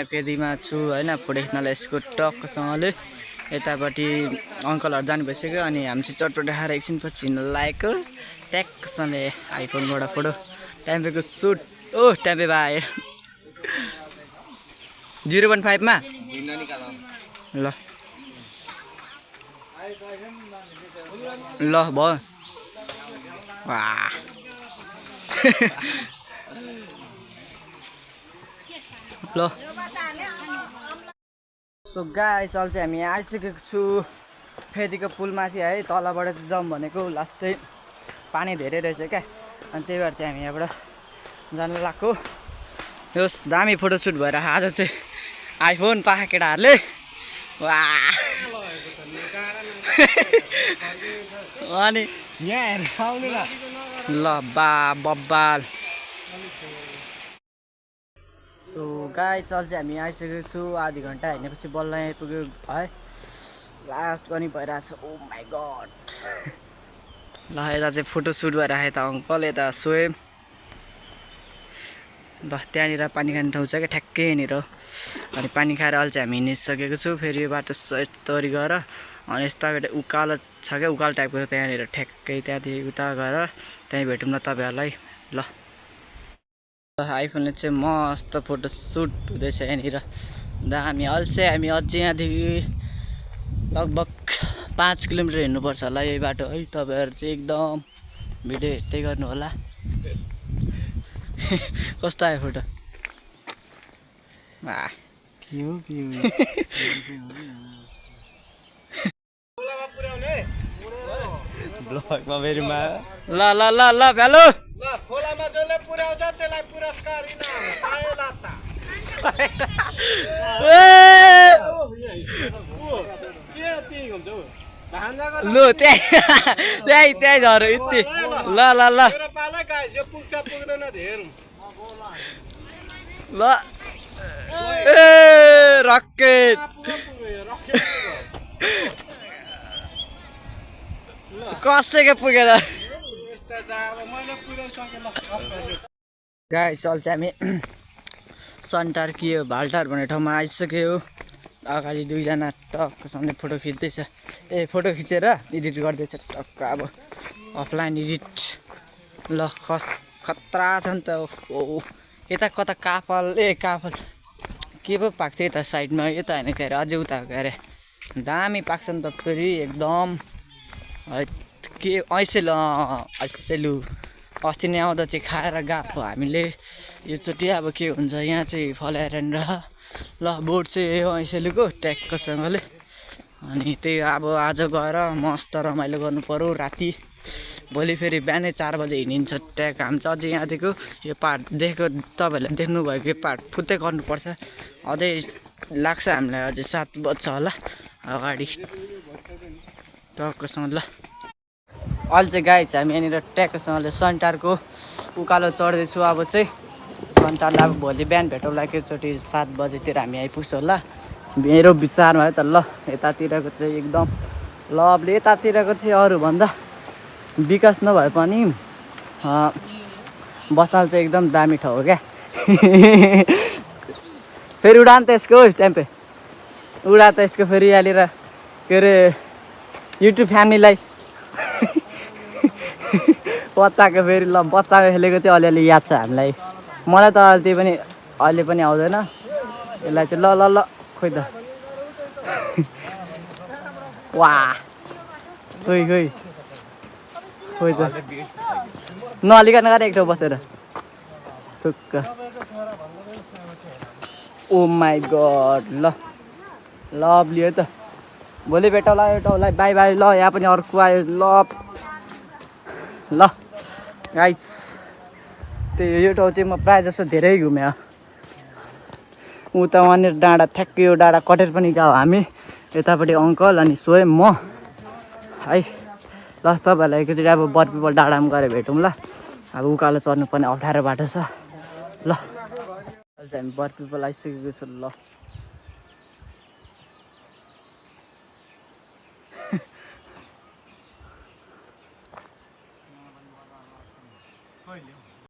नयाँ फेदीमा छु हैन फोटो खिच्नलाई यसको टक्कसँगले यतापट्टि अङ्कलहरू जानु भइसक्यो अनि हामी चाहिँ चटपट खाएर एकछिनपछि हिँड्न लागेको ट्याक्कसँगले आइफोनबाट फोटो ट्याम्पेको सुट ट्याम्पे भाइ 0.5 मा ल ल भयो वाह ल सो गाइस अहिले चाहिँ हामी आइसकेको छु फेदीको पुलमाथि है तलबाट चाहिँ जाउँ भनेको लास्टै पानी धेरै रहेछ क्या अनि त्यही भएर चाहिँ हामी यहाँबाट जानु लाग्यो होस् दामी फोटोसुट भएर आज चाहिँ आइफोन पाखा केटाहरूले वाह अनि यहाँ आउनु न ल बब्बाल सो गाइस अहिले चाहिँ हामी आइसकेको छु आधी घन्टा हिँडेपछि बल्ल आइपुग्यो है लास्ट पनि भइरहेछ ओ माई गड ल यता चाहिँ फोटोसुट भएर आयो त अङ्कल यता सोए ल त्यहाँनिर पानी खाने ठाउँ छ क्या ठ्याक्कै यहाँनिर अनि पानी खाएर अहिले चाहिँ हामी हिँडिसकेको छु फेरि यो बाटो यस्तरी गएर अनि यताबाट उकालो छ क्या उकालो टाइपको त्यहाँनिर ठ्याक्कै त्यहाँदेखि उता गएर त्यहीँ भेटौँ न तपाईँहरूलाई ल आइफोनले चाहिँ मस्त फोटोसुट हुँदैछ यहाँनिर दामी अहिले चाहिँ हामी अझै यहाँदेखि लगभग 5 किलोमिटर हिँड्नुपर्छ होला यही बाटो है तपाईँहरू चाहिँ एकदम भिडियो हेर्दै गर्नु होला कस्तो आयो फोटो ब्लगमा फेरिमा ल ल ल ल भ्यालो खोलामा जसले पुर्याउँछ त्यसलाई पुरस्कार लु त्यही झर यति ल ल ल ल ए रकेट कसैको पुगेर गाइस अहिले चाहिँ हामी सन्टार कि यो भाल्टार भन्ने ठाउँमा आइसक्यो अगाडि दुईजना टक्कसँगले फोटो खिच्दैछ फोटो खिचेर एडिट गर्दैछ टक्क अब अफलाइन एडिट ल खतरा छ नि त ओ यता कता काफल काफल के पो पाक्छ यता साइडमा यता होइन के अरे अझै उता के अरे दामी पाक्छ नि त फेरि एकदम के ऐसेलु अस्ति नै आउँदा चाहिँ खाएर गएको हामीले योचोटि अब के हुन्छ यहाँ चाहिँ फलाएर ल बोर्ड चाहिँ यो ऐसेलुको ट्याक्कसँगले अनि त्यही अब आज गएर मस्त रमाइलो गर्नु पर्यो राति भोलि फेरि बिहानै 4 बजे हिँडिन्छ ट्याक हामी चाहिँ अझै यहाँदेखिको यो पार्ट देखेको तपाईँहरूले देख्नुभएको यो पार्ट फुत्तै गर्नुपर्छ अझै लाग्छ हामीलाई अझै 7 बज्छ होला अगाडि टक्कसँग ल अहिले चाहिँ गाई चाहिँ हामी यहाँनिर ट्याक्कसँगले सन्टारको उकालो चढ्दैछु अब चाहिँ सन्टारलाई अब भोलि बिहान भेटौँला एकचोटि 7 बजेतिर हामी आइपुग्छ होला मेरो विचारमा है त ल यतातिरको चाहिँ एकदम लभली यतातिरको चाहिँ अरूभन्दा विकास नभए पनि बस्न चाहिँ एकदम दामी ठाउँ हो क्या फेरि उडान त यसको ट्याम्पे उडा त यसको फेरि यहाँनिर के अरे युट्युब फ्यामिलीलाई पत्ताको फेरि ल बच्चाको खेलेको चाहिँ अलिअलि याद छ हामीलाई मलाई त त्यही पनि अहिले पनि आउँदैन यसलाई चाहिँ ल ल ल खोइ त वाह खोइ त नअलिकन गएर एक ठाउँ बसेर थुक्क ओ माई गड ल लभली हो त भोलि भेटौँला एउटालाई बाई बाई ल यहाँ पनि अर्को आयो ल गाइस त्यही यो ठाउँ चाहिँ म प्रायः जस्तो धेरै घुमेँ उता वहाँनिर डाँडा ठ्याक्कै यो डाँडा कटेर पनि गयो हामी यतापट्टि अङ्कल अनि स्वयं म है ल तपाईँहरूलाई एकचोटि अब बरपिपल डाँडामा गएर भेटौँ ल अब उकालो चढ्नुपर्ने अप्ठ्यारो बाटो छ ल अहिले चाहिँ हामी बरपिपल आइसकेको छु ल